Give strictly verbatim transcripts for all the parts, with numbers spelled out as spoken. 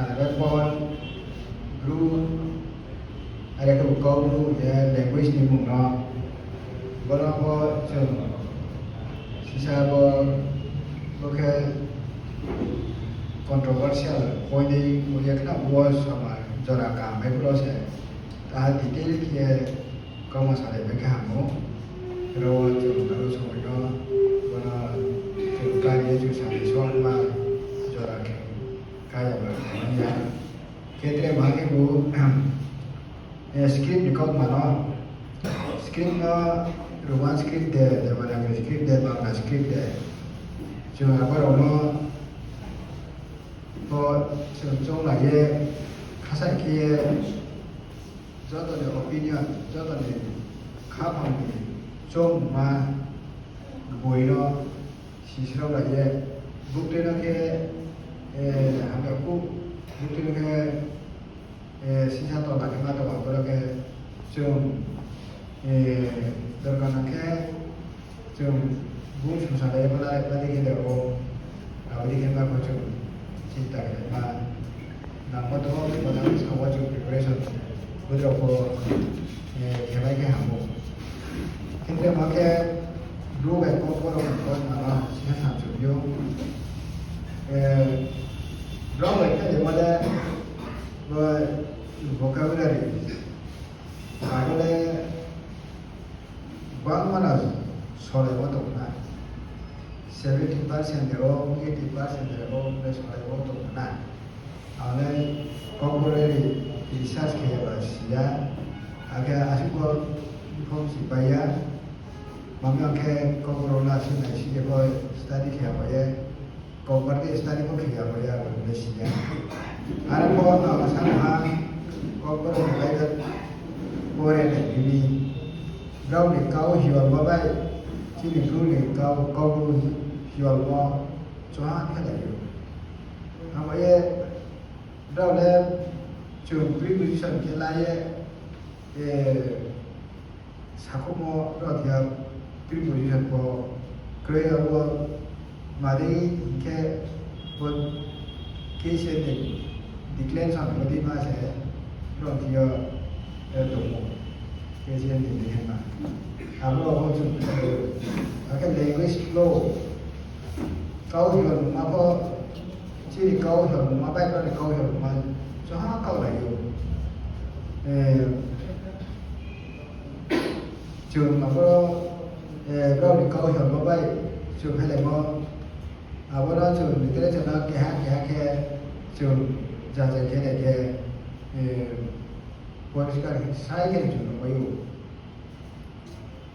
Weapon, Bru, are khe bo Kaubru hing ye language ni mung no, boro bo chung sisa bo, bo khe controversial point ni ong ye khna bo sama jora kaham mai phuh wo se, taha detail khe ye kauma salai bai khe ham ou. Ro chung aro somoi no, bono chung kari ye chung sani soma jora khe kaya ba khe ya. Khe tre ma khe bo, eh, script ni kautma no. Script no Roman script de, Devanagari script de, Bangla script de. Chung abo rao no bo chung chounglai ye, khasai khe ye, joto ni opinion, joto ni khaphang ni choungma boi no sisrao lai ye, buktui no khe, eh, hamya phuh, buktui no khe, eh, sisa tong la khe ma tong, abo no khe chung, eh, dorkar nang khe, chung bung sungsa lai ye bo la, la di khe de o, abo di khe ma pho chung chinta khe ma nang pho tong, bo nang sa wo chung preparation, bo rao pho, eh, khe bai khe ham ou. Khe tre ma khe Bru bai Kokborok ni kautma no sisa sa chung yo. Eh, Bru bai khe de ma le, bo vocabulary, abo le bangma no solai wo tong nai. Seventy percent de o, eighty percent de o, le solai wo tong nai. Ang le Kokborok ni research khe ya ba si ya. Akhe asuh pho inform si pai ya. Mami ang khe Kokborok no asuh nai si ye pho study khe ya pai ye. Kokborok ni study pho khe ya pai ya, abo le si ya. Aro pho ang sa ha, Kokborok ni Bible pore nai bini. Brao ni kau hiormo bai, chini Bru ni kau, Kaubru hiormo choha khe lai ou. Abo ye, brao le chung preposition khe la ye, eh, sakhouhmo rao thing yo preposition pho kroi, abo madei hing khe bo case ending, declension bo dei ma se rao thing yo, eh, tong ou, case ending ni hingma. Abo rao pho chung, eh, akhe language flow, kau hiorma pho, chini kau hiorma bai brao ni kau hiorma choha kau lai ou. Eh, chung abo, eh, brao ni kau hiorma bai chung phelaimo, abo no chung literature no keha keha khe chung jajai khe nai khe, eh, poriskar khe sai khe chung nuhmai ou.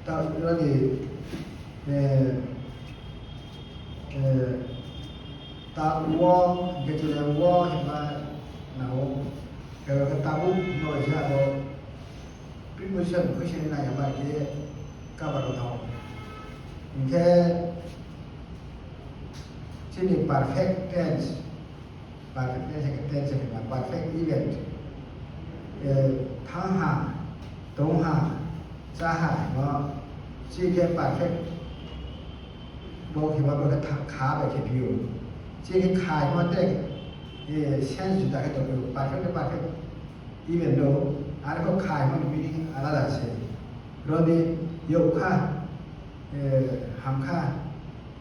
Ta, ro ni, eh, eh, ta wo, hing khe chini wo hingma nang ou. Khe ro khe tabu hingmo bai se abo preposition khuisini nai ya ba khe cover wo thanng ou. Hing khe chini perfect tense, perfect tense khe tense khe ma perfect event. Eh, thanng ha, tong ha, chá ha hingmo, chini khe perfect bo khe ma bo khe tha-, kha bai khe phi ou. Chini khe kha hingmo tre, eh, sense juda khe tong ou, perfect khe perfect event rao, are pho kha hingmo ni meaning alada se. Ro ni youh kha, eh, ham kha,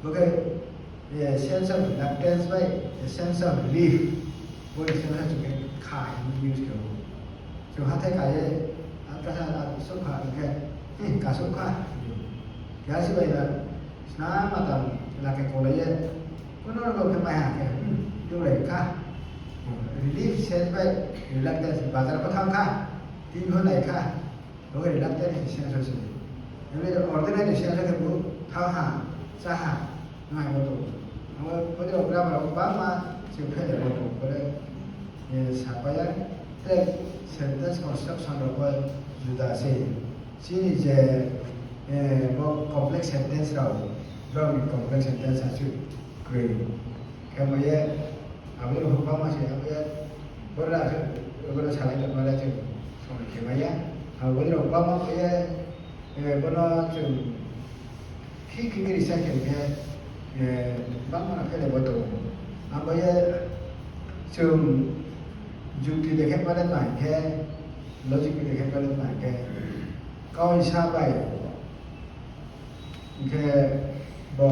bo khe, eh, sense of reluctance bai, eh, sense of relief, bo ni sense chung khe kha hing use khe ou. Chung hathái ka ye, ultrasound souh kha hing khe, eh, kasouh kha. Keha si bai na, sna matang la khe kolai ye, kono rao khe mai ha khe, hmm, tong lai kha. Relief sense bai reluctance, bazar pho thanng kha, tin pho nai kha, bo khe reluctance ni sense se. Abo ordinary sense khe bo thanng ha, chá ha, nai bo tong. Abo, bo de grammar rao bangma se phai de bo tong, bo de, eh, sapai ya, tre sentence construction rao pho juda se. Chini je, eh, bo complex sentence rao, brao ni complex sentence asuh kroi. Khe bo ye, abo rao bangma se, abo ye, boro asuh, boro salai tongma le chung somoi khe mai ya. Abo rao bangma bo ye, eh, bono chung khi khi khe research khe khe, eh, bangma no phai le bo tong ou. Abo ye chung Jukti de khe pale nai khe, logic de khe pale nai khe, kaisa bai hing khe bo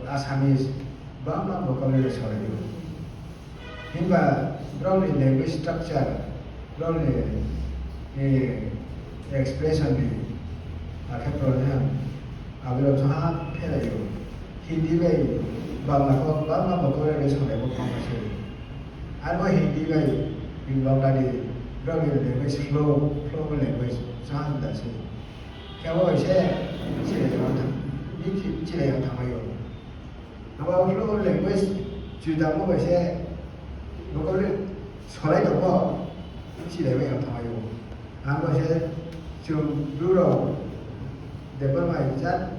Assamese bangma vocabulary solai ou. Himba brao ni language structure, brao ni expression ni akhe problem, abo rao joha phelai ou. Hindi bai Bangla pho bangma vocabulary solai bo khama se. Arbo Hindi bai Bangla ni brao ni language flow, flow language joha juda se. Khe abo bai se chilai ya thanngmai ou. Abo flow language judamo bai se vocabulary solai tongmo chilai bai ya thanngmai ou. Abo se chung Bru rao Debbarma jat